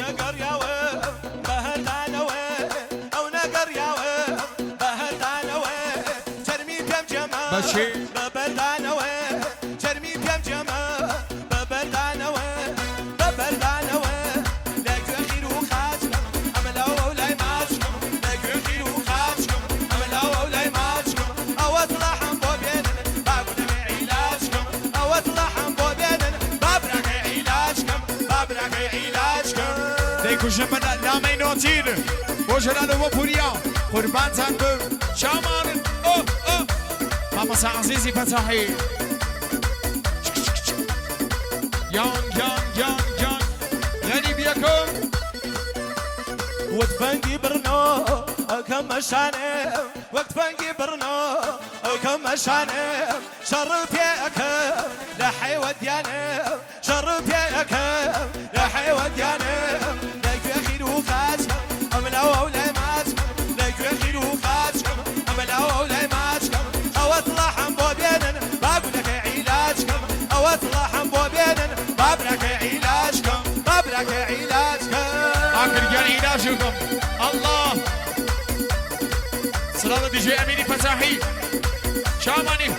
نەگەڕیاوە بەهەردانەوە، ئەو نەگەڕیاوە بەهەردانەوە، چەرمی پێم جێمە بەچێ؟ بەبەردانەوە، چەرمی پێم جێمە بەبەردانەوە، بەبەردانەوە، لەگوێ خیر و خاچکم ئەمە لاوە و لای ماچکم، لەگوێ خیر و خاچکم ئەمە لاوە و لای ماچکم، ئەوە تڵاحم بۆ بێنن با گونەکەی عیلاجکەم، ئەوە تڵاحم بۆ بێنن با براکەی عیلاجکەم، با براکەی عیلاجکەم. دەیکوژم بە لامەی نۆتیر بۆ جەلال و بۆ پوریا قوربانتان بم چاومانن ئۆ ئۆ مامۆستا عەزیزی فەتاحی یانگ یانگ یانگ یانگ غەریب یەکم. وە تفەنگی بڕنۆ ئەکەمە شانم، وەک تفەنگی بڕنۆ ئەکەمە شانم، شەڕ پێ ئەکەم لە حەیوە دیانم، شەڕ پێ ئەکەم لە حەیوە دیانم، لە گوێ خیر و خاچکەم ئەم لاوە و لای ماچکەم، لە گوێ خیر و خاچکەم ئەم لاوە و لای ماچکەم، ئەوە تڵاحم بۆ بێنن با گولەکەی عیلاجکەم، ئەوە تڵاحم بۆ بێنن با براکەی عیلاجکەم، با براکەی عیلاجکەم. ئاخر گیان عیلاجکەم ئەڵڵا. سڵاو لە دیجەی ئەمینی فەتاحی چاومانی.